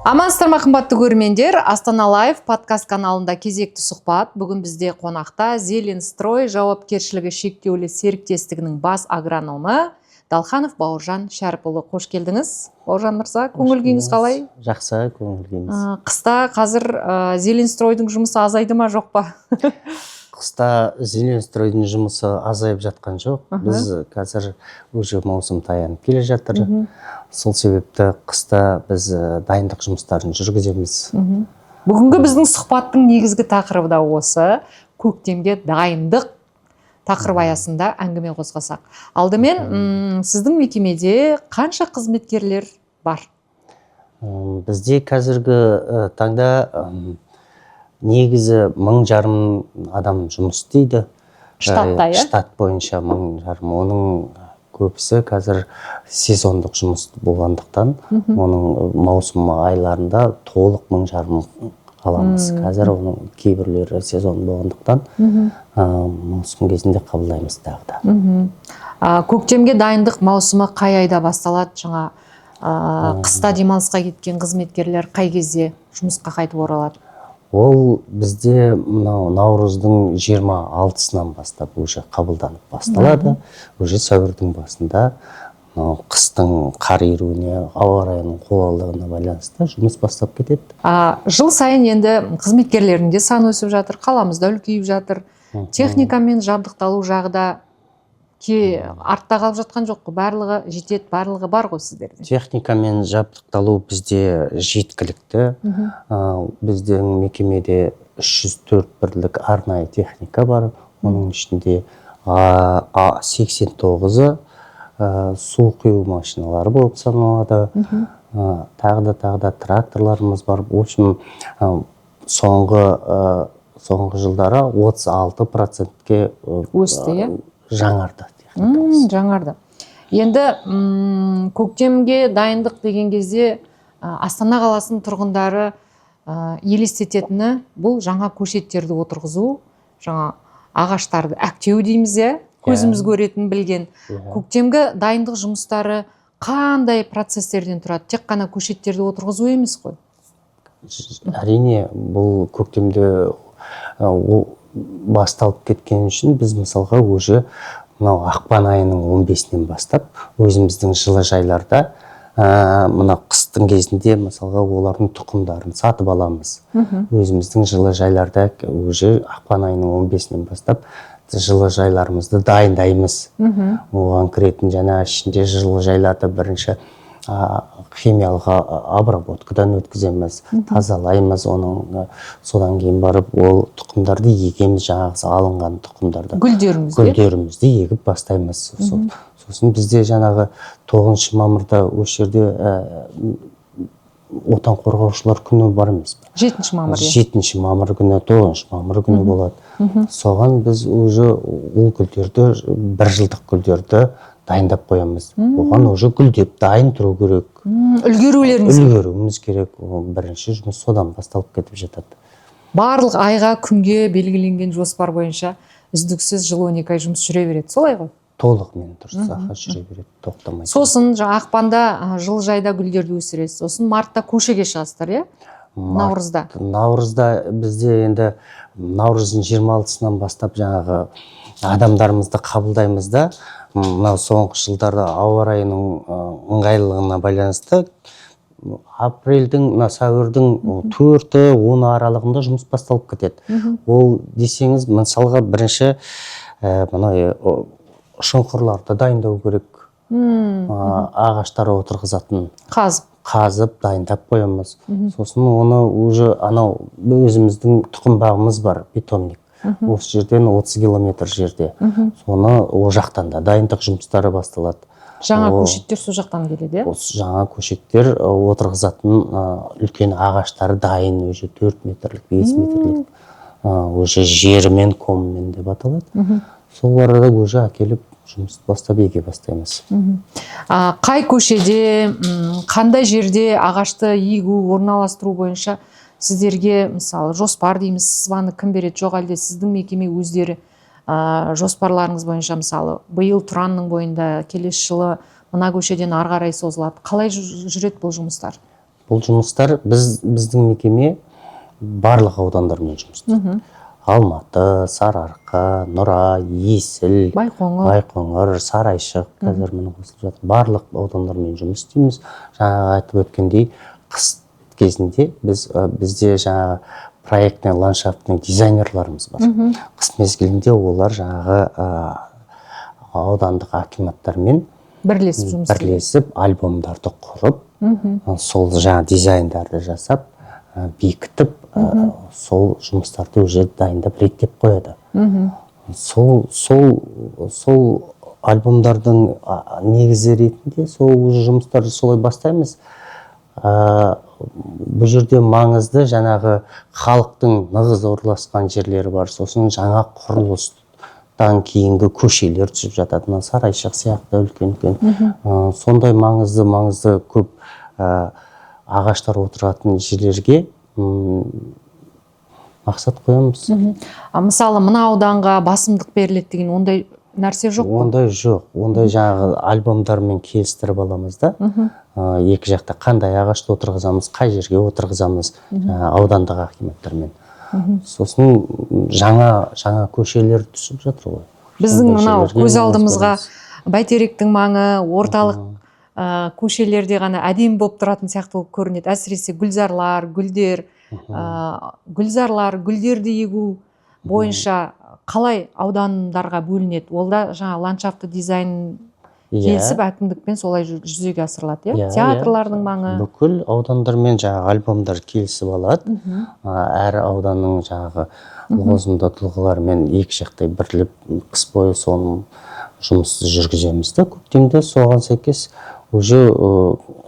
Амансыздар ма, қымбатты көрермендер? Астана Лайв подкаст каналында кезекті сұхбат. Бүгін бізде қонақта Зеленстрой жауапкершілігі шектеулі серіктестігінің бас агрономы Далханов Бауыржан Шәріпұлы. Қош келдіңіз, Бауыржан мырза. Көңіл күйіңіз қалай? Жақсы көңіл күйіміз. Қыста қазір Зеленстройдың жұмысы азайды ма, жоқ па? Қыста Зеленстройдың жұмысы азайып жатқан жоқ. Біз қазір уже маусым таянып келе жатыр. Сол себепті қыста біз дайындық жұмыстарын жүргіземіз. Бүгінгі біздің сұхбаттың негізгі тақырыбы да осы көктемге дайындық тақырып аясында әңгіме қозғасақ. Алдымен сіздің мекемеде қанша қызметкерлер бар? Бізде қазіргі таңда негізі 1500 адам жұмыс істейді. Штатта, иә? Штат бойынша 1500. Оның көбісі қазір сезондық жұмыс болғандықтан, оның маусым айларында толық 1500 аламыз. Қазір оның кейбіреулері сезон болғандықтан, маусым кезінде қабылдаймыз тағы да. Көктемге дайындық маусымы қай айда басталады? Жаңа қыста демалысқа кеткен қызметкерлер қай кезде жұмысқа қайтып оралады? Ол бізде мынау наурыздың 26-сынан бастап уже қабылданып басталады. Уже сәуірдің басында мынау қыстың қар еруіне, ауа райының қолайлылығына байланысты жұмыс бастап кетеді. Жыл сайын енді қызметкерлердің де саны өсіп жатыр, қаламыз да үлкейіп жатыр. Техникамен жабдықталу жағы да артта қалып жатқан жоқ қой, барлығы жетеді, барлығы бар ғой сіздерде? Техникамен жабдықталу бізде жеткілікті. Біздің мекемеде 304 бірлік арнайы техника бар. Оның ішінде 89-ы су құю машиналары болып саналады. Тағы да, тағы да тракторларымыз бар. В общем, соңғы жылдары 36 процентке Өсті, иә? Жаңарды техникамыз. Жаңарды. Енді көктемге дайындық деген кезде Астана қаласының тұрғындары елестететіні бұл жаңа көшеттерді отырғызу, жаңа ағаштарды әктеу дейміз, иә, көзіміз көретін, білген. Көктемгі дайындық жұмыстары қандай процесстерден тұрады? Тек қана көшеттерді отырғызу емес қой. Әрине, бұл көктемде ол басталып кеткен үшін біз, мысалға, уже мынау ақпан айының 15-інен бастап өзіміздің жылыжайларда мына қыстың кезінде, мысалға, олардың тұқымдарын сатып аламыз. Өзіміздің жылыжайларда уже ақпан айының 15-інен бастап жылыжайларымызды дайындаймыз. Оған кіретін жаңа ішінде жылыжайларды бірінші химиялық обработкадан өткіземіз, тазалаймыз оның, содан кейін барып ол тұқымдарды егеміз, жаңағы алынған тұқымдарды. Гүлдеріңізді. Гүлдерімізді егіп бастаймыз. Сосын бізде жаңағы 9 мамырда осы жерде Отан қорғаушылар күні бар емес пе? 7 мамыр, иә. 7 мамыр күні, 9 мамыр күні болады. Соған біз уже ол гүлдерді, бір жылдық гүлдерді дайындап қоямыз. Оған уже гүлдеп дайын тұру керек. Үлгерулеріңіз керек. Үлгеруіміз керек. Ол бірінші жұмыс содан басталып кетіп жатады. Барлық айға, күнге белгіленген жоспар бойынша үздіксіз жыл 12 ай жұмыс жүре береді, солай ғой? Толығымен дұрыс, аха, жүре береді, тоқтамай. Сосын жаңа ақпанда жылыжайда гүлдерді өсіресіз, сосын мартта көшеге шығасыздар, иә, наурызда? Наурызда бізде енді наурыздың 26-сынан бастап жаңағы адамдарымызды қабылдаймыз да, мынау соңғы жылдарда ауа райының ыңғайлылығына байланысты апрельдің, мына сәуірдің 4-і, 10-ы аралығында жұмыс басталып кетеді. Ол десеңіз, мысалға, бірінші мына шұңқырларды дайындау керек. Ағаштар отырғызатын. Қазып. Қазып дайындап қоямыз. Сосын оны уже анау өзіміздің тұқым бағымыз бар, питомник, осы жерден 30 километр жерде. Соны ол жақтан да дайындық жұмыстары басталады. Жаңа көшеттер сол жақтан келеді, иә? Осы жаңа көшеттер отырғызатын үлкен ағаштары дайын уже, 4 метрлік, 5 метрлік, уже жерімен, комымен деп аталады. Соларды уже әкеліп, жұмыс бастап еге бастаймыз. Қай көшеде, қандай жерде ағашты егу, орналастыру бойынша сіздерге, мысалы, жоспар дейміз, сызбаны кім береді? Жоқ әлде сіздің мекеме өздері жоспарларыңыз бойынша, мысалы, биыл Тұранның бойында, келесі жылы мына көшеден ары қарай созылады, қалай жүреді бұл жұмыстар? Бұл жұмыстар біздің мекеме барлық аудандармен жұмыс істейді. Алматы, Сарыарқа, Нұра, Есіл, Байқоңыр. Байқоңыр, Сарайшық қазір міне қосылып жатыр. Барлық аудандармен жұмыс істейміз. Жаңағы айтып өткендей, қыс кезінде бізде жаңағы проектный ландшафтный дизайнерларымыз бар. Қыс мезгілінде олар жаңағы аудандық акиматтармен бірлесіп жұмыс істейді. Бірлесіп альбомдарды құрып, сол жаңа дизайндарды жасап, бекітіп, сол жұмыстарды уже дайындап, реттеп қояды. Сол альбомдардың негізі ретінде сол уже жұмыстарды солай бастаймыз. Бұл жерде маңызды жаңағы халықтың нығыз орналасқан жерлері бар, сосын жаңа құрылыстан кейінгі көшелер түсіп жатады, мына Сарайшық сияқты үлкен үлкен. Сондай маңызды көп ағаштар отыратын жерлерге мақсат қоямыз. А мысалы, мына ауданға басымдық беріледі деген ондай нәрсе жоқ қой? Ондай жоқ. Ондай жаңағы альбомдармен келістіріп аламыз да. Екі жақта қандай ағашты отырғызамыз, қай жерге отырғызамыз, жаңағы аудандық акиматтармен. Сосын жаңа көшелер түсіп жатыр ғой. Біздің Сондай мынау жерлерге көз маңыз алдымызға береміз. Бәйтеректің маңы, орталық көшелерде ғана әдемі болып тұратын сияқты болып көрінеді. Әсіресе гүлзарлар, гүлдер, гүлзарлар, гүлдерді егу бойынша қалай аудандарға бөлінеді? Ол да жаңа ландшафты дизайн келісіп, әкімдікпен солай жүзеге асырылады, иә? Иә. Театрлардың маңы. Бүкіл аудандармен жаңағы альбомдар келісіп алады. Әр ауданның жаңағы лауазымды тұлғаларымен екі жақтай бірліп, қыс бойы соның жұмысты жүргіземіз да, көктемде соған сәйкес уже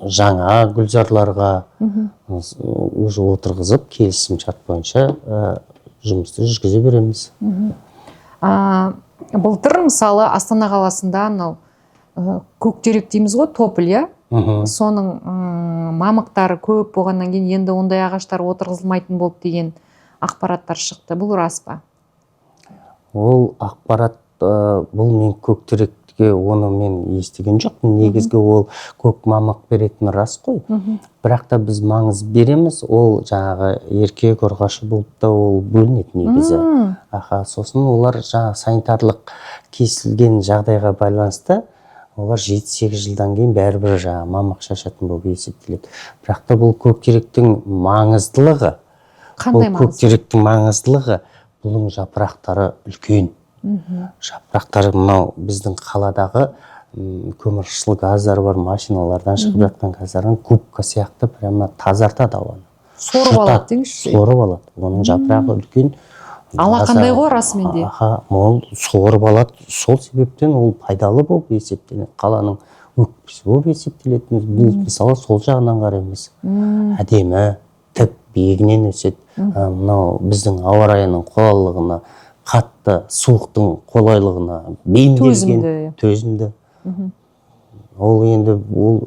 жаңа гүлзарларға уже отырғызып, келісім шарт бойынша жұмысты жүргізе береміз. Былтыр мысалы, Астана қаласында мынау көктерек дейміз ғой, тополь, иә? Соның мамықтары көп болғаннан кейін, енді ондай ағаштар отырғызылмайтын болды деген ақпараттар шықты. Бұл рас па? Ол ақпарат, бұл мен көктерекке оны мен естіген жоқпын. Негізгі ол көк мамық беретіні рас қой, бірақ та біз маңыз береміз. Ол жаңағы еркек ұрғашы болып та ол бөлінеді негізі. Аха, сосын олар жаңағы санитарлық кесілген жағдайға байланысты олар 7-8 жылдан кейін бәрібір жаңағы мамық шашатын болып есептеледі. Бірақ та бұл көктеректің маңыздылығы Қандай бұл маңыз? Көктеректің маңыздылығы, бұның жапырақтары үлкен. Жапырақтары мынау біздің қаладағы көмірқышқыл газдар бар, машиналардан шығып жатқан газдарын губка сияқты прямо тазартады ауаны. Сорып Жұтады, алады деңізші. Сорып алады. Оның жапырағы үлкен. Алақандай ғой расымен де. Аха, ол сорып алады. Сол себептен ол пайдалы болып есептеледі, қаланың өкпесі болып есептеледі. Біз мысалы сол жағынан қараймыз. Әдемі, тік, биігінен өседі. Мынау біздің ауа райының қолайлылығына, қатты суықтың қолайлығына бейімделген. Төзімді. Төзімді. Ол енді ол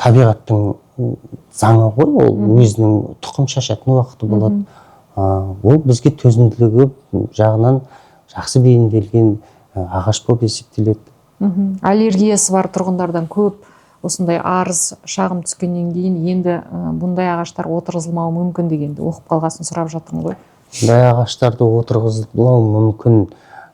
табиғаттың заңы ғой, ол өзінің тұқым шашатын уақыты болады. Ол бізге төзімділігі жағынан жақсы бейімделген ағаш болып есептеледі. Аллергиясы бар тұрғындардан көп осындай арыз шағым түскеннен кейін, енді бұндай ағаштар отырғызылмауы мүмкін дегенді оқып қалғасын сұрап жатырмын ғой. Бұндай ағаштарды отырғызылмауы мүмкін.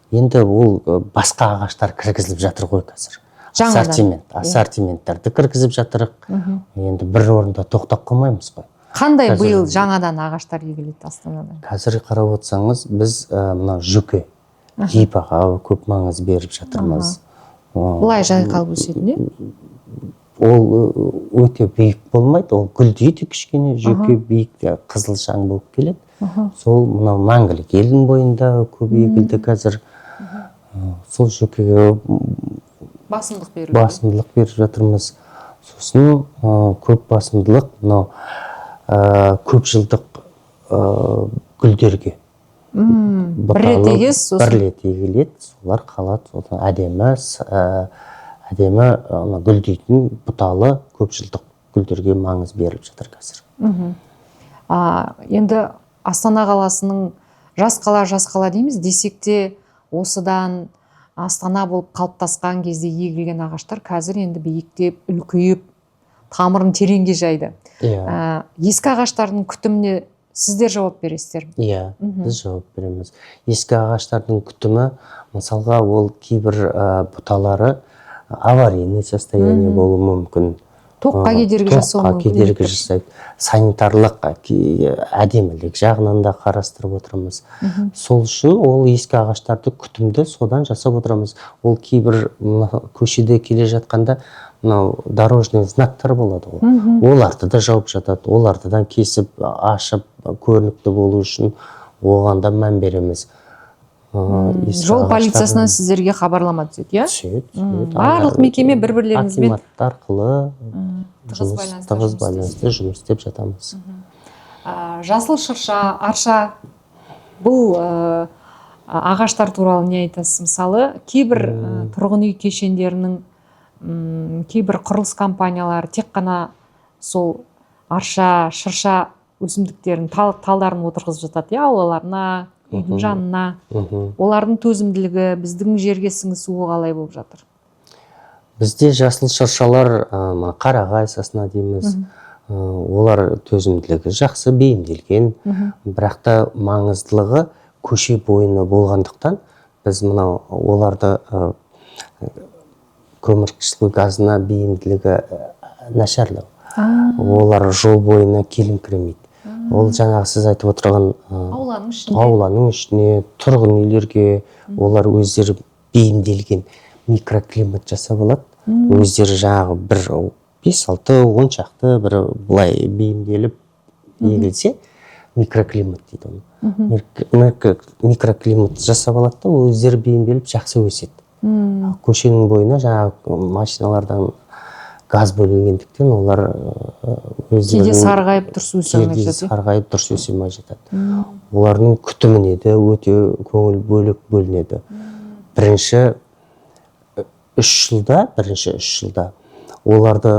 Енді ол басқа ағаштар кіргізіліп жатыр ғой қазір. Жаңадан. Ассортименттерді кіргізіп жатырық. Енді бір орында тоқтап қалмаймыз ғой. Қандай Қазір биыл жаңадан ағаштар егіледі Астанада? Қазір қарап отырсаңыз, біз мына жөке, липаға көп маңыз беріп жатырмыз. Былай жайқалып өсетін, иә? Ол өте биік болмайды, ол гүлдейді кішкене. Жөке биік те, қызыл шаң болып келеді. Сол мынау Мәңгілік елдің бойында көп егілді қазір. Сол жөкеге басымдық берілді. Басымдылық беріп жатырмыз. Сосын көп басымдылық мынау көп жылдық гүлдерге. Бір рет Бұталы. егесіз, сосын Бір рет егіледі, солар қалады. Содан әдемі ана гүлдейтін бұталы көп жылдық гүлдерге маңыз беріліп жатыр қазір. Енді Астана қаласының жас қала, жас қала дейміз десек те, осыдан астана болып қалыптасқан кезде егілген ағаштар қазір енді биіктеп, үлкейіп, Тамырын тереңге жайды. Иә. Ескі ағаштардың күтіміне сіздер жауап бересіздер? Иә. Біз жауап береміз. Ескі ағаштардың күтімі, мысалға, ол кейбір бұталары аварийный состояние болуы мүмкін. Тоққа кедергі жасауы Тоққа мүмкін. кедергі Электр. жасайды. Санитарлық әдемілік жағынан да қарастырып отырмыз. Сол үшін ол ескі ағаштарды күтімді содан жасап отырамыз. Ол кейбір мына көшеде келе жатқанда мынау дорожный знактар болады ғой, оларды да жауып жатады. Оларды да кесіп, ашып, көрінікті болу үшін оған да мән береміз. Ескі Жол ағаштардың- полициясынан сіздерге хабарлама түседі, иә? Түседі, түседі. Барлық Ана, мекеме бір-бірлеріңізбен акимат арқылы тығыз жұмыс байланыста тығыз жұмыс байланыста жұмыс істеп жатамыз. Жасыл шырша, арша, бұл ағаштар туралы не айтасыз? Мысалы, кейбір тұрғын үй кешендерінің, кейбір құрылыс компаниялары тек қана сол арша, шырша өсімдіктерін, талдарын отырғызып жатады, иә, аулаларына, үйдің жанына. Олардың төзімділігі, біздің жерге сіңісуі қалай болып жатыр? Бізде жасыл шыршалар, мына қарағай, сосна дейміз, олар төзімділігі жақсы, бейімделген. Бірақ та маңыздылығы көше бойына болғандықтан, біз мынау оларды көмірқышқыл газына бейімділігі нашарлау. Олар жол бойына келіңкіремейді. Ол жаңағы сіз айтып отырған Ауланың ішінде. ауланың ішіне, тұрғын үйлерге олар өздері бейімделген микроклимат жасап алады. Өздері жаңағы бір 5, 6, 10 шақты бір былай бейімделіп егілсе, микроклимат дейді оны. Микроклимат жасап алады да, өздері бейімделіп, жақсы өседі. Көшенің бойына жаңағы машиналардан газ бөлінгендіктен, олар Кейде өздерінің сарғайып, дұрыс өсе алмай кейде жатады, иә? сарғайып, дұрыс өсе алмай жатады. Олардың күтіміне де өте көңіл бөлек бөлінеді. Бірінші 3 жылда, бірінші 3 жылда оларды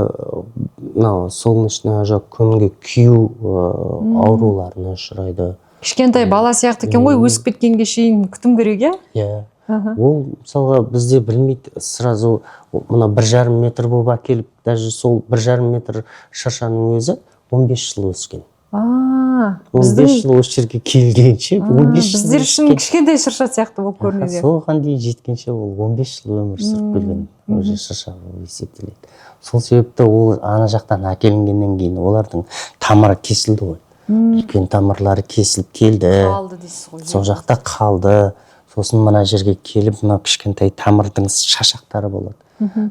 мынау солнечный ожог, күнге күю ауруларына ұшырайды. Кішкентай бала сияқты екен ғой, өсіп кеткенге шейін күтім керек, иә? Иә. Ол, мысалға, бізде білмейді, сразу мына 1,5 метр болып әкеліп, даже сол 1,5 метр шыршаның өзі 15 жыл өскен. 15 Біздің жыл осы жерге келгенше 15 жыл біздер үшін өскен. Кішкентай шырша сияқты болып көрінеді. Соған дейін жеткенше ол 15 жыл өмір сүріп келген уже шырша болып есептеледі. Сол себепті ол ана жақтан әкелінгеннен кейін олардың тамыры кесілді ғой, үлкен тамырлары кесіліп келді. Қалды дейсіз ғой. Сол жақта қалды. Сосын мына жерге келіп, мынау кішкентай тамырдың шашақтары болады.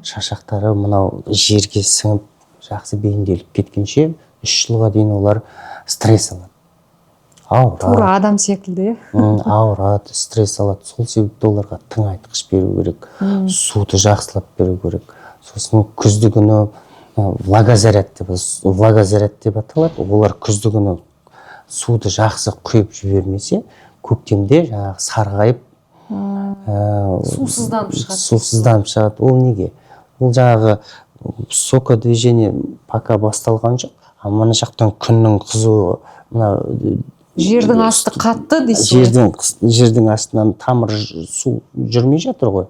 Шашақтары мынау жерге сіңіп, жақсы бейімделіп кеткенше 3 жылға дейін олар стресс алады, ауырады. Тура адам секілді, иә? Ауырады, стресс алады. Сол себепті оларға тыңайтқыш беру керек, суды жақсылап беру керек. Сосын күзді күні влагозаряд деп аталады. Олар күзді күні суды жақсы құйып жібермесе, көктемде жаңағы сарғайып, Сусызданып шығады. Сусызданып шығады. Ол неге? Ол жаңағы сокодвижение пока басталған жоқ, а мына жақтан күннің қызуы мына Жердің асты қатты дейсіз ғой. Жердің астынан тамыр су жүрмей жатыр ғой,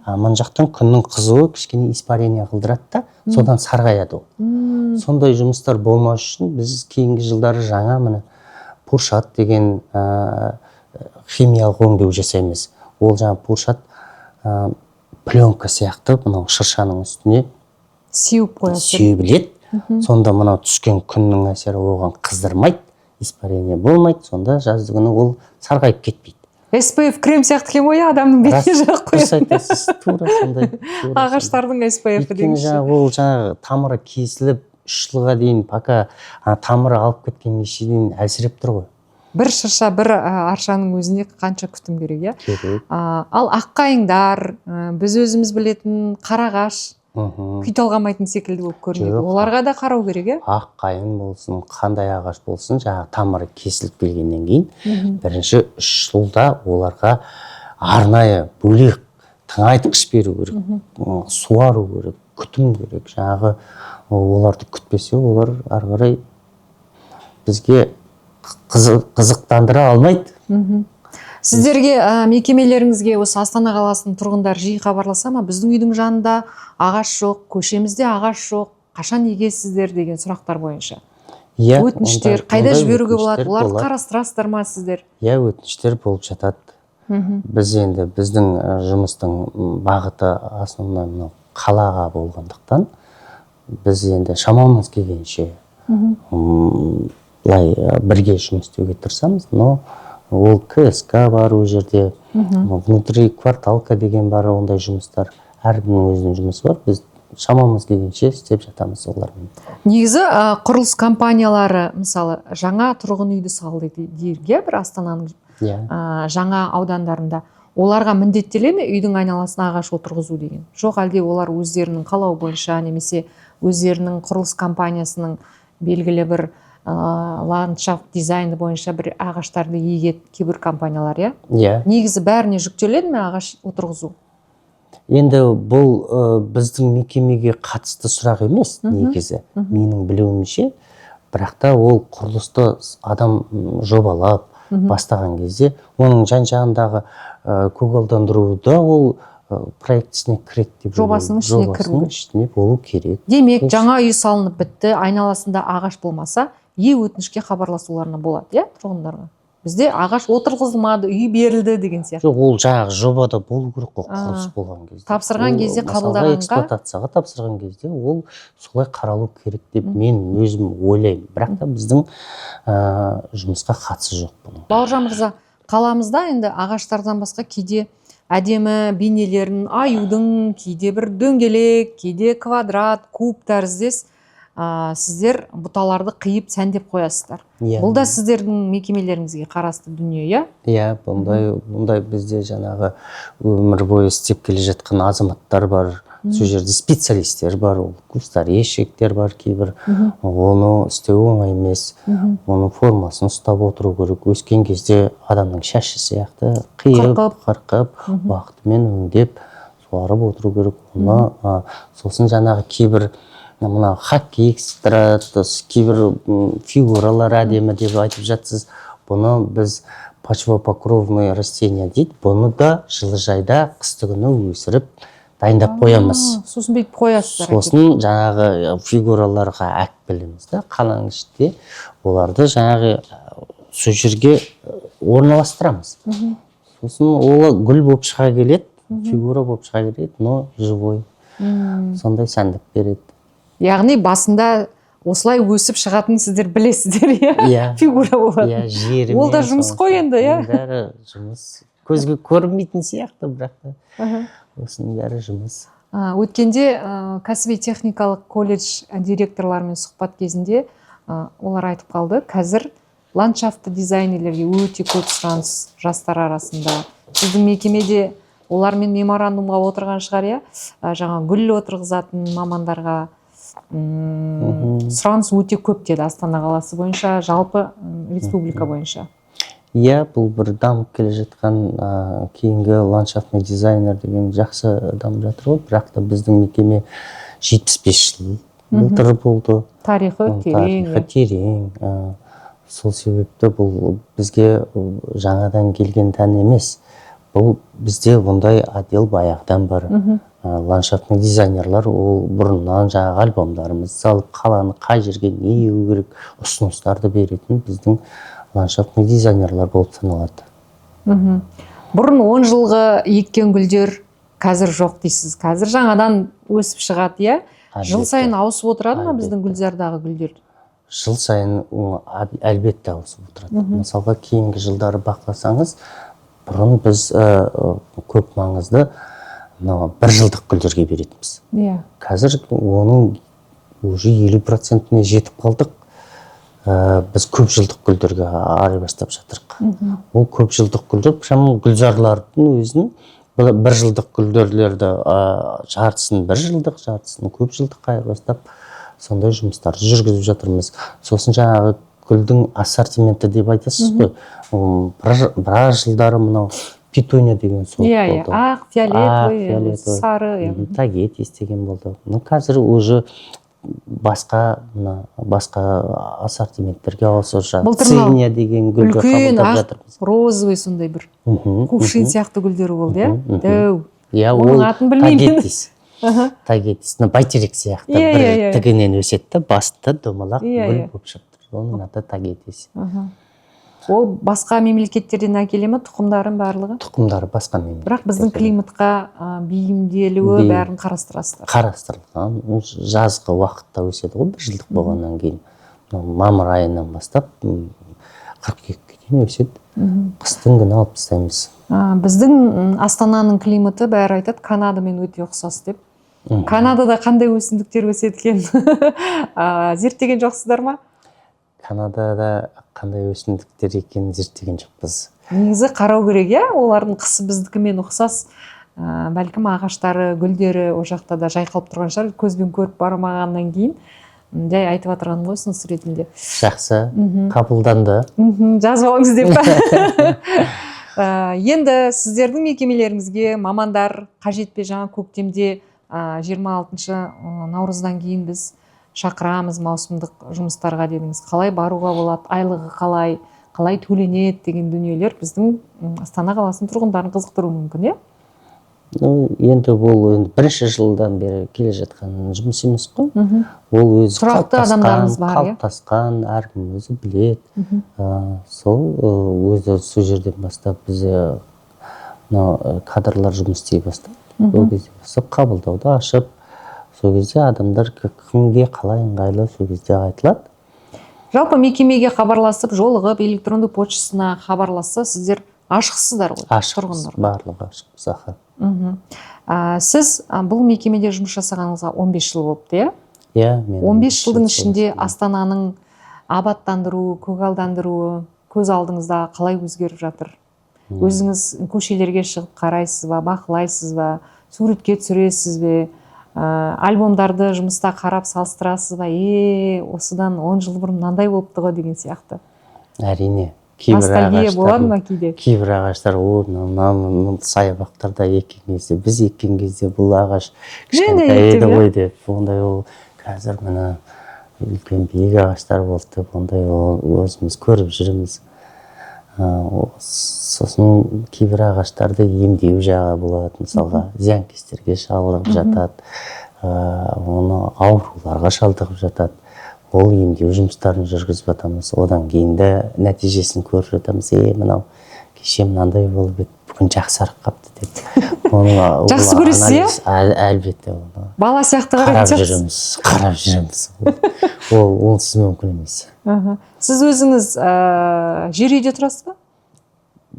а мына жақтан күннің қызуы кішкене испарение қылдырады да, содан сарғаяды ол. Сондай жұмыстар болмас үшін біз кейінгі жылдары жаңа міне Пуршат деген химиялық өңдеу жасаймыз. Ол жаңа Пуршат пленка сияқты мынау шыршаның үстіне Сеуіп қоясыз. Себіледі. Сонда мынау түскен күннің әсері оған қыздырмайды, испарение болмайды. Сонда жазды күні ол сарғайып кетпейді. SPF крем сияқты екен ғой, иә, адамның бетіне жағып Дұрыс қояды. айтасыз, тура сондай, тура сондай. Ағаштардың SPF Өйткені деңізші. жаңағы ол жаңағы тамыры кесіліп, 3 жылға дейін пока ана тамыры алып кеткенге шейін әлсіреп тұр ғой. Бір шырша, бір аршаның өзіне қанша күтім керек, иә? Керек. Ал аққайыңдар, біз өзіміз білетін қарағаш күй талғамайтын секілді болып көрінеді. Жоқ. Оларға да қарау керек, иә? Ақ қайың болсын, қандай ағаш болсын, жаңағы тамыры кесіліп келгеннен кейін бірінші 3 жылда оларға арнайы бөлек тыңайтқыш беру керек, суару керек, күтім керек. Жаңағы оларды күтпесе, олар ары қарай бізге қызықтандыра алмайды. Сіздерге, мекемелеріңізге осы Астана қаласының тұрғындары жиі хабарласа ма? Біздің үйдің жанында ағаш жоқ, көшемізде ағаш жоқ, Қашан егесіздер деген сұрақтар бойынша. Иә. Өтініштер қайда Ондай жіберуге болады? өтініштер Оларды болады. қарастырасыздар ма сіздер? Иә, өтініштер болып жатады. Біз енді біздің жұмыстың бағыты основной мынау қалаға болғандықтан, біз енді шамамыз келгенше былай бірге жұмыс істеуге тырысамыз. Но ол КСК бар, ол жерде внутри кварталка деген бар. Ондай жұмыстар, әркімнің өзінің жұмысы бар, біз шамамыз келгенше істеп жатамыз олармен. Негізі құрылыс компаниялары, мысалы, жаңа тұрғын үйді салды дейік, иә, бір Астананың жаңа аудандарында, оларға міндеттеле ме үйдің айналасына ағаш отырғызу деген? Жоқ әлде олар өздерінің қалауы бойынша немесе өздерінің құрылыс компаниясының белгілі бір ландшафт дизайны бойынша бір ағаштарды егеді кейбір компаниялар, иә? Иә. Негізі бәріне жүктеледі ме ағаш отырғызу? Енді бұл біздің мекемеге қатысты сұрақ емес негізі, менің білуімше. Бірақ та ол құрылысты адам жобалап бастаған кезде оның жан жағындағы көгалдандыруды ол проектісіне кіреді деп Жобасының ойлаймын. Ішіне кіру Жобасының керек. Ішіне болу керек. Демек, жаңа үй салынып бітті, айналасында ағаш болмаса, е өтінішке хабарласуларына болады, иә, тұрғындарға, бізде ағаш отырғызылмады, үй берілді деген сияқты. Жоқ, ол жаңағы жобада болу керек қой, құрылыс болған кезде. Тапсырған Ол, кезде, мысалға, қабылдағанға- эксплуатацияға тапсырған кезде ол солай қаралу керек деп мен өзім ойлаймын. Бірақ та біздің жұмысқа қатысы жоқ бұның. Бауыржан мырза, қаламызда енді ағаштардан басқа кейде әдемі бейнелерін, аюдың, кейде бір дөңгелек, кейде квадрат, куб тәріздес сіздер бұталарды қиып, сәндеп қоясыздар. Иә. Бұл да сіздердің мекемелеріңізге қарасты дүние, иә? Иә, бұндай бізде жаңағы өмір бойы істеп келе жатқан азаматтар бар, сол жерде специалисттер бар, ол кустарищиктер бар кейбір. Оны істеу оңай емес, оның формасын ұстап отыру керек. Өскен кезде адамның шашы сияқты қиып, Қырқып. қырқып, уақытымен өңдеп, суарып отыру керек оны. Сосын жаңағы кейбір мына хоккей тұрады, кейбір фигуралар әдемі деп айтып жатсыз. Бұны біз почвопокровные растения дейді, бұны да жылыжайда қысты күні өсіріп, дайындап қоямыз. Сосын бүйтіп қоясыздар. Сосын жаңағы фигураларға әкелеміз да, қаланың ішінде оларды жаңағы сол жерге орналастырамыз. Сосын ол гүл болып шыға келеді, фигура болып шыға келеді, но живой, сондай сәндік береді. Яғни басында осылай өсіп шығатынын сіздер білесіздер, иә? Иә. Фигура болады. Иә, жерімен. Ол да жұмыс қой енді, иә? Оның бәрі жұмыс, көзге көрінбейтін сияқты, бірақ та осының бәрі жұмыс. Өткенде кәсіби техникалық колледж директорларымен сұхбат кезінде олар айтып қалды: қазір ландшафтты дизайнерлерге өте көп сұраныс жастар арасында. Сіздің мекемеде олармен меморандумға отырған шығар, иә? Жаңа гүл отырғызатын мамандарға сұраныс өте көп деді, Астана қаласы бойынша, жалпы республика бойынша. Иә, бұл бір дамып келе жатқан кейінгі ландшафтный дизайнер деген жақсы дамып жатыр ғой. Бірақ та біздің мекеме 75 жыл былтыр болды. Тарихы Оның терең. Тарихы терең. Сол себепті бұл бізге жаңадан келген тән емес, бұл бізде ондай отдел баяғыдан бар. Ландшафтный дизайнерлар ол бұрыннан жаңағы альбомдарымызды салып, қаланы қай жерге не егу керек, ұсыныстарды беретін біздің ландшафтный дизайнерлар болып саналады. Бұрын 10 жылғы еккен гүлдер қазір жоқ дейсіз, қазір жаңадан өсіп шығады, иә? Жыл Әлбетте. сайын ауысып отырады ма біздің Әлбетте. гүлзардағы гүлдер? Жыл сайын әлбетте ауысып отырады. Мысалға, кейінгі жылдары бақыласаңыз, бұрын біз көп маңызды мынау бір жылдық гүлдерге беретінбіз. Қазір оның уже 50%-іне жетіп қалдық. Біз көп жылдық гүлдерге айырбастап жатырық. Ол көп жылдық гүлдер прямо гүлзарлардың өзін бір жылдық гүлдерлерді жартысын бір жылдық, жартысын көп жылдыққа айырбастап, сондай жұмыстарды жүргізіп жатырмыз. Сосын жаңағы гүлдің ассортименті деп айтасыз ғой. Біраз жылдары мынау петуния деген сорт Иә, болды. ақ, фиолетовый, Ақ, фиолетовый. сары, иә. Тагетис деген болды. Но қазір уже басқа, мына басқа ассортименттерге ауысып жатыр. Былтыр мынау Циния деген гүлді үлкен қабылдап ақ жатырмыз. розовый сондай бір кувшин сияқты гүлдері болды, иә, Мхм, мхм. дәу. Иә, Оның ол атын білмеймін. тагетис. Тагетис, мына бәйтерек сияқты Иә, бір иә, иә. тігінен өседі да, басында домалақ Иә, гүл иә. болып шығып тұр. Оның аты тагетис. Ол басқа мемлекеттерден әкеле ме тұқымдарын барлығы? Тұқымдары басқа мемлекеттерден. Бірақ біздің климатқа бейімделуі, бәрін қарастырасыздар. Қарастырылған. Ол жазғы уақытта өседі ғой, бір жылдық болғаннан кейін. Мынау мамыр айынан бастап қыркүйекке дейін өседі. Қыстың күні алып тастаймыз. Біздің Астананың климаты, бәрі айтады, Канадамен өте ұқсас деп. Канадада қандай өсімдіктер өседі екен? Зерттеген жоқсыздар ма? Канадада қандай өсімдіктер екенін зерттеген жоқпыз. Негізі қарау керек, иә, олардың қысы біздікімен ұқсас. Бәлкім, ағаштары, гүлдері ол жақта да жайқалып тұрған шығар. Көзбен көріп бармағаннан кейін жай айтып жатырғаным ғой, ұсыныс ретінде. Жақсы, қабылданды. Жазып алыңыз деп па? Енді сіздердің мекемелеріңізге мамандар қажет пе? Жаңа көктемде, 26 наурыздан кейін біз шақырамыз маусымдық жұмыстарға дедіңіз. Қалай баруға болады, айлығы қалай, қалай төленеді деген дүниелер біздің Астана қаласының тұрғындарын қызықтыруы мүмкін, иә? Ну, енді бұл енді бірінші жылдан бері келе жатқан жұмыс емес қой. Ол өзі Тұрақты қалыптасқан, адамдарыңыз бар, иә? Қалыптасқан, әркім өзі біледі. Сол өзі сол жерден бастап бізде мынау кадрлар жұмыс істей бастады. Сол кезде бастап қабылдауды ашып, сол кезде адамдар кімге қалай ыңғайлы, сол кезде айтылады. Жалпы мекемеге хабарласып, жолығып, электронды почтасына хабарласса, сіздер ашықсыздар ғой Ашықпыз, тұрғындарға? Барлығы ашықпыз, аха. Сіз бұл мекемеде жұмыс жасағаныңызға 15 жыл болыпты, иә? Иә, мен 15 жылдың жыл ішінде сол. Астананың абаттандыруы, көгалдандыруы көз алдыңызда қалай өзгеріп жатыр? Өзіңіз көшелерге шығып қарайсыз ба, бақылайсыз ба, суретке түсіресіз бе, альбомдарды жұмыста қарап салыстырасыз ба, осыдан 10 жыл бұрын мынандай болыпты ғой деген сияқты? Әрине, кейбір Ностальгия болады ағаштар, ма кейде? кейбір ағаштар, о, мынау мынау саябақтарда еккен кезде, біз еккен кезде бұл ағаш Мен де кішкентай еді ектім, иә. ғой деп, ондай ол қазір міне үлкен биік ағаштар болды деп, ондай ол өзіміз көріп жүрміз. Сосын кейбір ағаштарды емдеу жағы болады, мысалға, зиянкестерге шалдығып жатады, оны ауруларға шалдығып жатады. Ол емдеу жұмыстарын жүргізіп жатамыз. Одан кейін де нәтижесін көріп жатамыз: е, мынау кеше мынандай болып еді, бүгін жақсарып қалыпты деп. Оны ол Жақсы көресіз, иә? анализ, әлбетте, оны Бала сияқты қарап қарайтын сияқтысыз. жүрміз, қарап жүреміз. Ол онсыз мүмкін емес. Сіз өзіңіз жер үйде тұрасыз ба?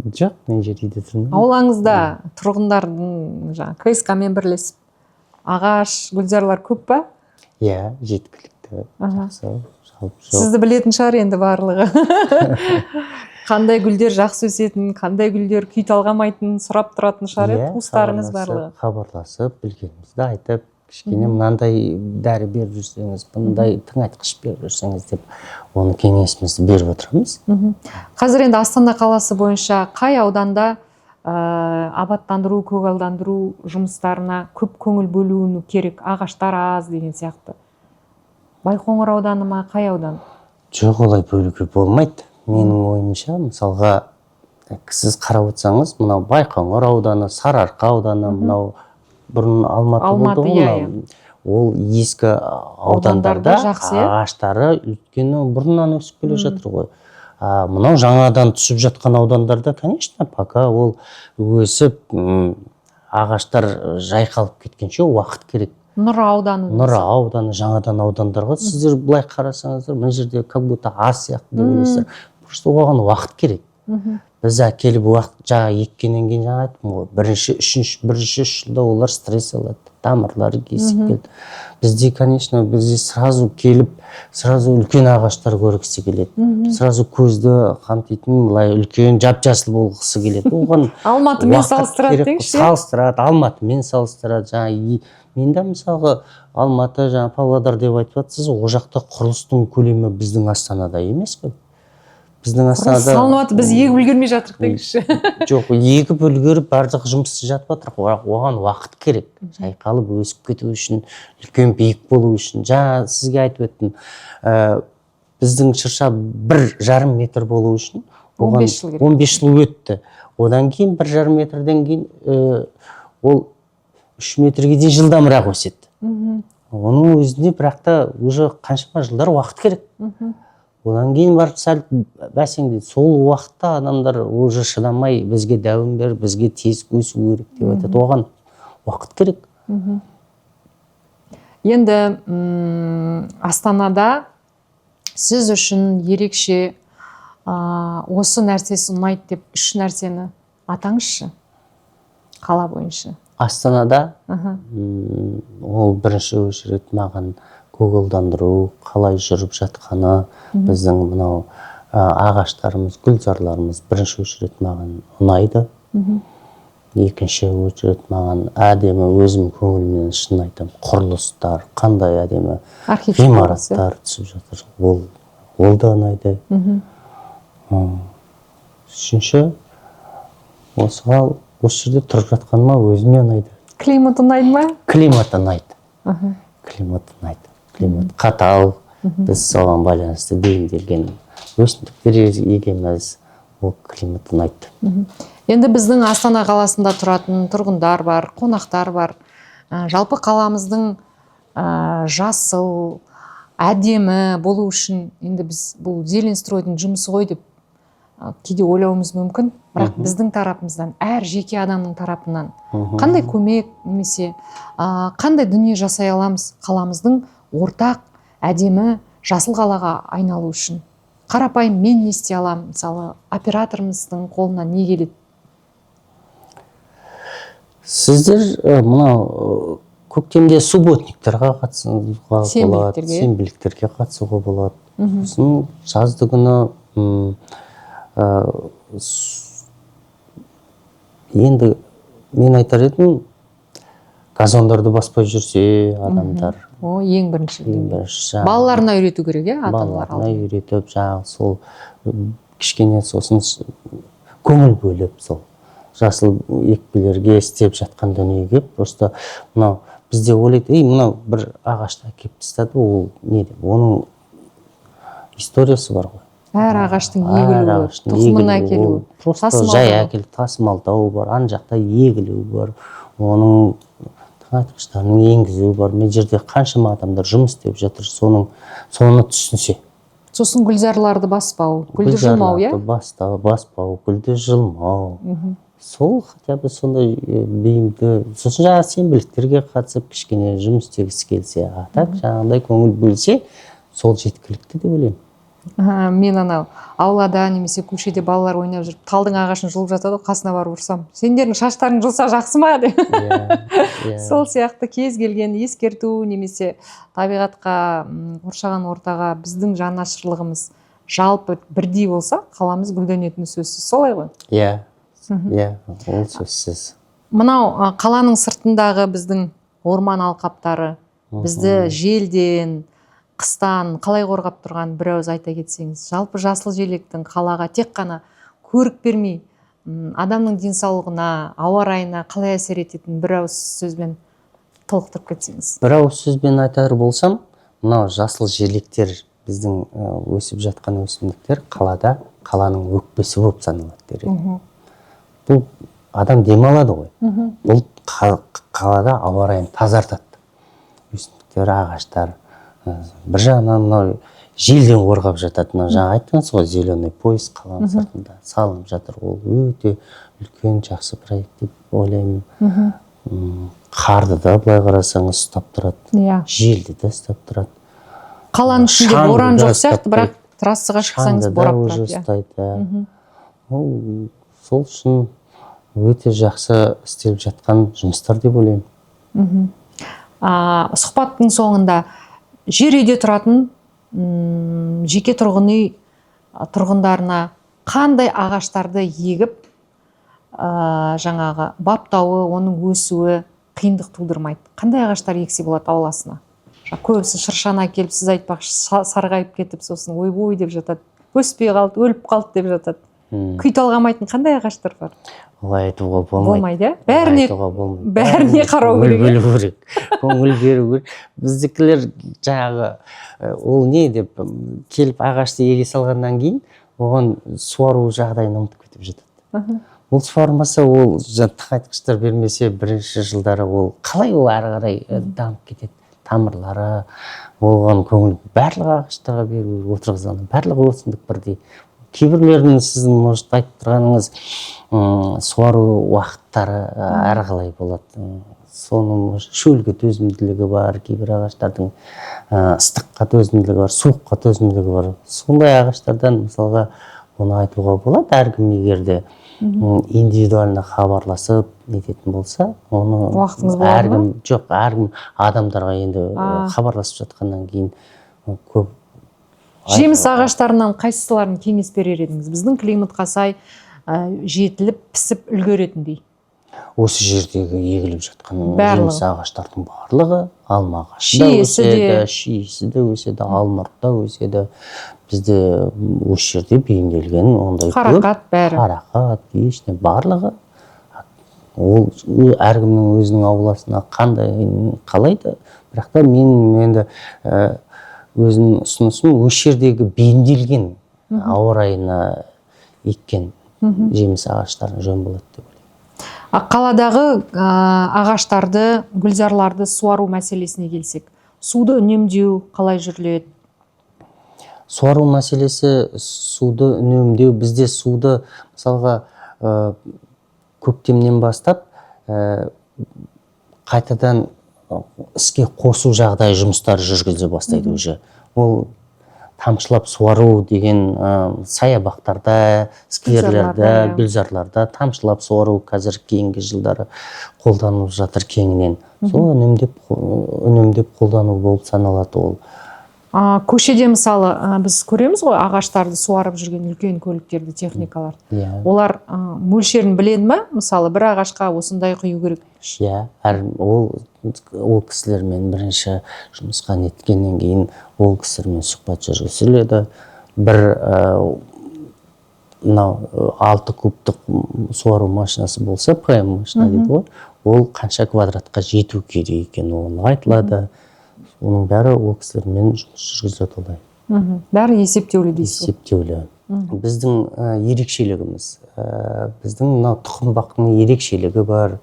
Жоқ, мен жер үйде тұрмаймын. Аулаңызда тұрғындардың жаңағы КСК мен бірлесіп ағаш, гүлзарлар көп па? Иә, жеткілікті. Жақсы, жалпы жоқ. Сізді білетін шығар енді барлығы, қандай гүлдер жақсы өсетінін, қандай гүлдер күй талғамайтынын сұрап тұратын шығар, иә, Иә, туыстарыңыз хабарласып- барлығы. Хабарласып, білгенімізді айтып, кішкене мынандай дәрі беріп жүрсеңіз, мындай тыңайтқыш беріп жүрсеңіз деп, оны кеңесімізді беріп отырамыз. Қазір енді Астана қаласы бойынша қай ауданда абаттандыру, көгалдандыру жұмыстарына көп көңіл бөлуі керек, ағаштар аз деген сияқты? Байқоңыр ауданы ма, қай аудан? Жоқ, олай бөлуге болмайды менің ойымша. Мысалға, сіз қарап отырсаңыз, мынау Байқоңыр ауданы, Сарыарқа ауданы, мынау бұрын Алматы Алматы, болды ғой, иә, мынау. Ол ескі Аудандарда аудандарда жақсы, иә? ағаштары, өйткені бұрыннан өсіп келе жатыр ғой. А мынау жаңадан түсіп жатқан аудандарда, конечно, пока ол өсіп, ағаштар жайқалып кеткенше уақыт керек. Нұра ауданы. Нұра ауданы, жаңадан аудандарға сіздер былай қарасаңыздар, мына жерде как будто аз сияқты деп ойлайсыздар, просто оған уақыт керек. Біз әкеліп, уақыт жаңа еккеннен кейін, жаңа айттым ғой, бірінші, үшінші, бірінші 3 жылда олар стресс алады, тамырлары кесіп келді. Бізде, конечно, бізде сразу келіп, сразу үлкен ағаштар көргісі келеді, сразу көзді қамтитын былай үлкен жап жасыл болғысы келеді. Оған Алматымен уақыт салыстырады керек қой. деңізші, иә? Салыстырады, Алматымен салыстырады. Жаңа мен де, мысалға, Алматы, жаңа Павлодар деп айтып жатсыз, ол жақта құрылыстың көлемі біздің Астанада емес қой. Біздің Құрылыс Астанада салынып жатыр, біз егіп үлгермей жатырық деңізші. Жоқ, егіп үлгеріп, барлық жұмыс жатып жатыр, бірақ оған уақыт керек жайқалып өсіп кету үшін, үлкен биік болу үшін. Жаңа сізге айтып өттім, біздің шырша 1,5 метр болу үшін оған 15 жыл керек. 15 жыл өтті. Одан кейін 1,5 метрден кейін ол 3 метрге дейін жылдамырақ өседі. Оның өзінде бірақ та уже қаншама жылдар уақыт керек. Одан кейін барып сәл бәсеңдейді. Сол уақытта адамдар уже шыдамай, бізге дәуін бер, бізге тез өсу керек деп айтады. Оған уақыт керек. Енді Астанада сіз үшін ерекше осы нәрсесі ұнайды деп үш нәрсені атаңызшы қала бойынша. Астанада ол бірінші очередь маған көгалдандыру қалай жүріп жатқаны, біздің мынау ағаштарымыз, гүлзарларымыз бірінші очередь маған ұнайды. Екінші очередь маған әдемі, өзім көңілімнен шын айтамын, құрылыстар қандай әдемі Архитектурасы. ғимараттар түсіп жатыр, ол да ұнайды. Үшінші, осы жерде тұрып жатқаныма өзіме ұнайды. Климат ұнайды ма? Климат ұнайды. Климат ұнайды. Климат қатал, біз соған байланысты бейімделген өсімдіктер егеміз, ол климат ұнайды. Енді біздің Астана қаласында тұратын тұрғындар бар, қонақтар бар. Жалпы қаламыздың жасыл, әдемі болу үшін енді біз бұл Зеленстройдың жұмысы ғой деп кейде ойлауымыз мүмкін, бірақ біздің тарапымыздан, әр жеке адамның тарапынан қандай көмек немесе қандай дүние жасай аламыз қаламыздың ортақ әдемі жасыл қалаға айналу үшін? Қарапайым мен не істей аламын, мысалы, операторымыздың қолынан не келеді? Сіздер мынау көктемде субботниктарға қатысуға болады. Сенбіліктерге. Сенбіліктерге қатысуға болады. Сосын жазды күні енді мен айтар едім, газондарды баспай жүрсе адамдар. О, ең бірінші. Ең бірінші жаңағы Балаларына үйрету керек, иә, ата аналар. Балаларына үйретіп, жаңағы сол кішкене сосын көңіл бөліп, сол жасыл екпелерге, істеп жатқан дүниеге. Просто мынау бізде ойлайды: ей, мынау бір ағашты әкеліп тастады, ол не деп. Оның историясы бар ғой. Әр ағаштың Әр егілуі, ағаштың тұқымын егілуі, әкелуі, ол просто тасымалдауы. Жай әкеліп тасымалдау бар, ана жақта егілуі бар, оның тыңайтқыштарын енгізу бар. Мына жерде қаншама адамдар жұмыс істеп жатыр, соны түсінсе. Сосын гүлзарларды баспау, гүлді жұлмау, иә. Гүлзарларды баспау, гүлді жұлмау. Сол хотя бы сондай бейімді. Сосын жаңағы сенбіліктерге қатысып, кішкене жұмыс істегісі келсе, а так жаңағыдай көңіл бөлсе, сол жеткілікті деп ойлаймын. Мен анау аулада немесе көшеде балалар ойнап жүріп талдың ағашын жұлып жатады ғой, қасына барып ұрсам: сендердің шаштарың жұлса жақсы ма деп. иә иә Сол сияқты кез келген ескерту немесе табиғатқа, қоршаған ортаға біздің жанашырлығымыз жалпы бірдей болса, қаламыз гүлденетіні сөзсіз, солай ғой? Иә, иә, ол сөзсіз. Мынау қаланың сыртындағы біздің орман алқаптары бізді желден, қыстан қалай қорғап тұрған, бір ауыз айта кетсеңіз. Жалпы жасыл желектің қалаға тек қана көрік бермей, адамның денсаулығына, ауа райына қалай әсер ететінін бір ауыз сөзбен толықтырып кетсеңіз. Бір ауыз сөзбен айтар болсам, мынау жасыл желектер, біздің өсіп жатқан өсімдіктер қалада қаланың өкпесі болып саналады дер едім. Бұл адам демалады ғой. Бұл қалада ауа райын тазартады, өсімдіктер, ағаштар. Бір жағынан мынау желден қорғап жатады. Мына жаңа айттыңыз ғой, зеленый пояс қаланың сыртында салынып жатыр, ол өте үлкен жақсы проект деп ойлаймын. Қарды да былай қарасаңыз ұстап тұрады, желді де ұстап тұрады. Қаланың ішінде Шаңды боран да жоқ ұстап сияқты, бірақ тұрады. трассаға шықсаңыз, Шаңды да борап уже тұрады, иә. ұстайды, иә. Ол сол үшін өте жақсы істеліп жатқан жұмыстар деп ойлаймын. Сұхбаттың соңында жер үйде тұратын жеке тұрғын үй тұрғындарына қандай ағаштарды егіп, жаңағы баптауы, оның өсуі қиындық тудырмайды, қандай ағаштар ексе болады ауласына? Жаңа көбісі шыршаны әкеліп, сіз айтпақшы, сарғайып кетіп, сосын ойбой деп жатады, өспей қалды, өліп қалды деп жатады. Күй талғамайтын қандай ағаштар бар? Олай айтуға болмайды. Болмайды, иә. Олай Бәріне айтуға болмайды. бәріне қарау Көңіл керек, иә? бөлу керек, көңіл беру керек. Біздікілер жаңағы ол не деп келіп, ағашты еге салғаннан кейін оған суару жағдайын ұмытып кетіп жатады. Ол суармаса, ол тыңайтқыштар бермесе, бірінші жылдары ол қалай ол әрі қарай дамып кетеді тамырлары? Оған көңіл барлық ағаштарға беру, отырғызған барлық өсімдік бірдей. Кейбіреулерінің, сіздің, может, айтып тұрғаныңыз, суару уақыттары әрқалай болады. Соны, может, шөлге төзімділігі бар кейбір ағаштардың, ыстыққа төзімділігі бар, суыққа төзімділігі бар. Сондай ағаштардан, мысалға, оны айтуға болады. Әркім егер де индивидуально хабарласып нететін болса, оны Уақытыңыз болады ма? Әркім жоқ, әркім адамдарға енді хабарласып жатқаннан кейін көп. Жеміс ағаштарынан қайсыларын кеңес берер едіңіз, біздің климатқа сай жетіліп, пісіп үлгеретіндей? Осы жердегі егіліп жатқан Барлығы. жеміс ағаштардың барлығы, алма ағашы да Шиесі де. өседі, шиесі де өседі, алмұрт та өседі. Бізде осы жерде бейімделген ондай көп. Қарақат, бәрі. Қарақат, вишня, барлығы. Ол әркімнің өзінің ауласына қандай қалайды, бірақ та мен енді өзімнің ұсынысым: осы жердегі бейімделген ауа райына еккен жеміс ағаштарын жөн болады деп ойлаймын. А қаладағы ағаштарды, гүлзарларды суару мәселесіне келсек, суды үнемдеу қалай жүріледі? Суару мәселесі, суды үнемдеу, бізде суды, мысалға, көктемнен бастап қайтадан іске қосу жағдайы, жұмыстары жүргізе бастайды уже. Ол тамшылап суару деген, саябақтарда, скверлерде, Гүлзарларда, иә. гүлзарларда тамшылап суару қазір кейінгі жылдары қолданылып жатыр кеңінен. Сол үнемдеп қолдану болып саналады ол. Көшеде, мысалы, біз көреміз ғой ағаштарды суарып жүрген үлкен көліктерді, техникаларды. Иә. Олар мөлшерін біледі ма? Мысалы, бір ағашқа осындай құю керек. Иә, әр ол кісілермен бірінші жұмысқа неткеннен кейін ол кісілермен сұхбат жүргізіледі. Бір мынау 6 кубтық суару машинасы болса, ПМ машина дейді ғой, ол қанша квадратқа жету керек екені, оны айтылады. Оның бәрі ол кісілермен жұмыс жүргізіледі олай. Бәрі есептеулі дейсіз ғой. Есептеулі. Біздің ерекшелігіміз, біздің мынау тұқымбақтың ерекшелігі бар.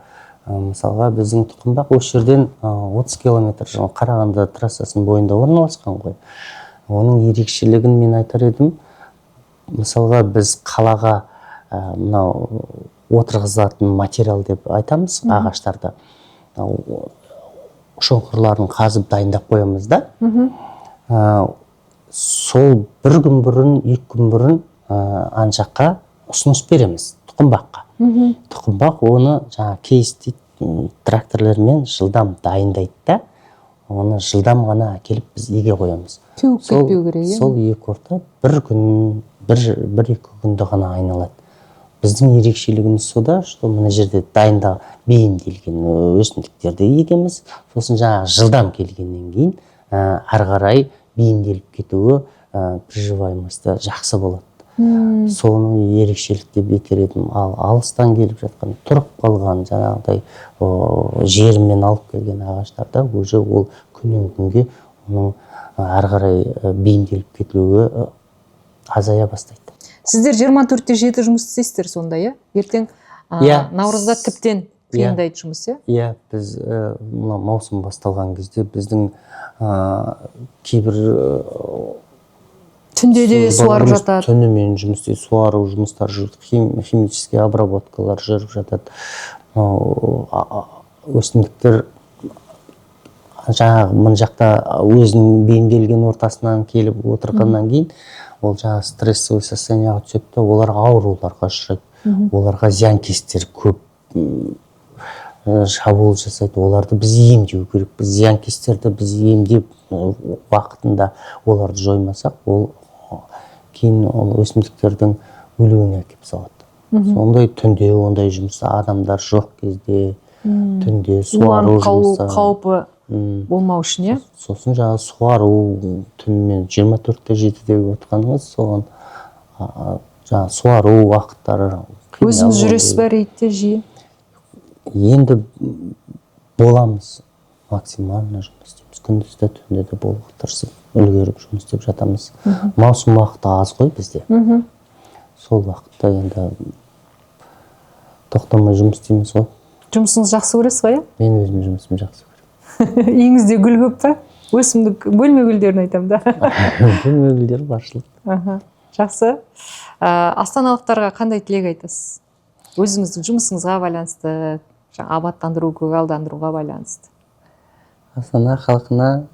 Мысалға, біздің тұқымбақ осы жерден 30 километр жаңа Қарағанды трассасының бойында орналасқан ғой. Оның ерекшелігін мен айтар едім, мысалға, біз қалаға мынау отырғызылатын материал деп айтамыз, ағаштарды. Мынау шұңқырларын қазып, дайындап қоямыз да, сол бір күн бұрын, 2 күн бұрын ан жаққа ұсыныс береміз, тұқымбаққа. Тұқымбақ оны жаңа Кейс дейді, тракторлармен жылдам дайындайды да, оны жылдам ғана әкеліп біз еге қоямыз. Кеуіп кетпеу керек, иә. Сол екі орта бір күн, бір екі күнді ғана айналады. Біздің ерекшелігіміз сода, что мына жерде дайында бейімделген өсімдіктерді егеміз. Сосын жаңағы жылдам келгеннен кейін әрі қарай бейімделіп кетуі, приживаемости жақсы болады. Соны ерекшелік деп айтар едім. Ал алыстан келіп жатқан, тұрып қалған, жаңағыдай жерімен алып келген ағаштарда уже ол күннен күнге оның әрі қарай бейімделіп кетуі азая бастайды. Сіздер 24/7 жұмыс істейсіздер сонда, иә? Ертең Иә. наурызда тіптен Иә. қиындайды жұмыс, иә? Иә, біз мына маусым басталған кезде біздің кейбір Түнде де суарып жұмыс- жатады. Түнімен жұмыс істейді, суару жұмыстары жүреді, химический обработкалар жүріп жатады. Мынау өсімдіктер жаңағы мына жақта өзінің бейімделген ортасынан келіп отырғаннан кейін, ол жаңағы стрессовый состояниеға түседі да, олар ауруларға ұшырайды, оларға зиянкестер көп шабуыл жасайды. Оларды біз емдеу керекпіз. Зиянкестерді біз емдеп, уақытында оларды жоймасақ, ол кейін ол өсімдіктердің өлуіне әкеліп соғады. Сондай түнде ондай жұмыс, адамдар жоқ кезде түнде суару Уланып қалу жұмыстары. қаупі болмау үшін, иә? Сосын жаңағы суару түнімен 24/7 деп отқаныңыз, соған жаңағы суару уақыттары қиындау. Өзіңіз жүресіз бе рейдте жиі? Енді боламыз, максимально жұмыс істейміз, күндіз де, түнде де болуға тырысып, үлгеріп жұмыс істеп жатамыз. Маусым уақыты аз ғой бізде. Сол уақытта енді. Тоқтамай жұмыс істейміз ғой. Жұмысыңызды жақсы көресіз ғой, иә? Мен өзім жұмысымды жақсы көремін. Үйіңізде гүл көп па? Өсімдік, бөлме гүлдерін айтамын да. Бөлме гүлдері баршылық. Аха, жақсы. Астаналықтарға қандай тілек айтасыз? Өзіңіздің жұмысыңызға байланысты, жаңа абаттандыру, көгалдандыруға байланысты. Астана халқына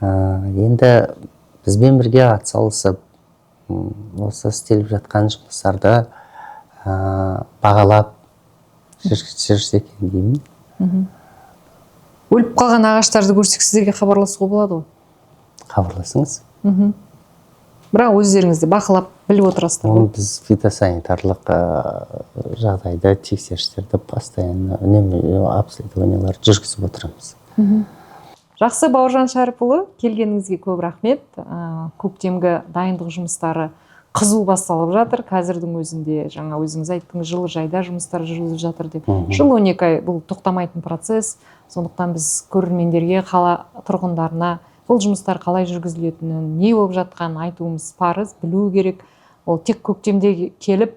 енді бізбен бірге атсалысып, осы істеліп жатқан жұмыстарды бағалап жүрсе екен деймін. Өліп қалған ағаштарды көрсек, сіздерге хабарласуға болады ғой? Хабарласыңыз. Бірақ өздеріңіз де бақылап, біліп отырасыздар ғой. Оны біз фитосанитарлық жағдайды, тексерістерді постоянно, үнемі обследованиялар жүргізіп отырамыз. Жақсы, Бауыржан Шәріпұлы, келгеніңізге көп рахмет. Көктемгі дайындық жұмыстары қызу басталып жатыр қазірдің өзінде. Жаңа өзіңіз айттыңыз, жылыжайда жұмыстар жүргізіліп жатыр деп. Жыл 12 ай бұл тоқтамайтын процесс. Сондықтан біз көрермендерге, қала тұрғындарына бұл жұмыстар қалай жүргізілетінін, не болып жатқанын айтуымыз парыз, білу керек. Ол тек көктемде келіп,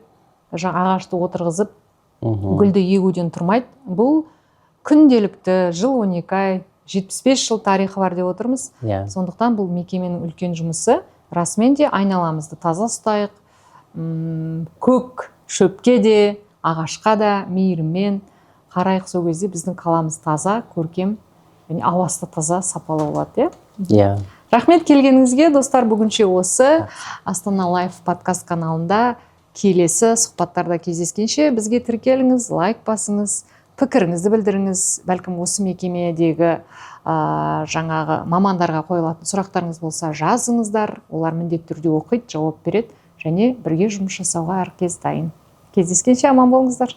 жаңа ағашты отырғызып, гүлді егуден тұрмайды. Бұл күнделікті, жыл 12 ай, 75 жыл тарихы бар деп отырмыз. Сондықтан бұл мекеменің үлкен жұмысы. Расымен де, айналамызды таза ұстайық, көк шөпке де, ағашқа да мейіріммен қарайық. Сол кезде біздің қаламыз таза, көркем және ауасы да таза, сапалы болады, иә? Иә. Рахмет келгеніңізге, достар. Бүгінше осы. Астана Лайф подкаст каналында келесі сұхбаттарда кездескенше, бізге тіркеліңіз, лайк басыңыз, пікіріңізді білдіріңіз. Бәлкім, осы мекемедегі жаңағы мамандарға қойылатын сұрақтарыңыз болса, жазыңыздар. Олар міндетті түрде оқиды, жауап береді және бірге жұмыс жасауға әркез дайын. Кездескенше аман болыңыздар.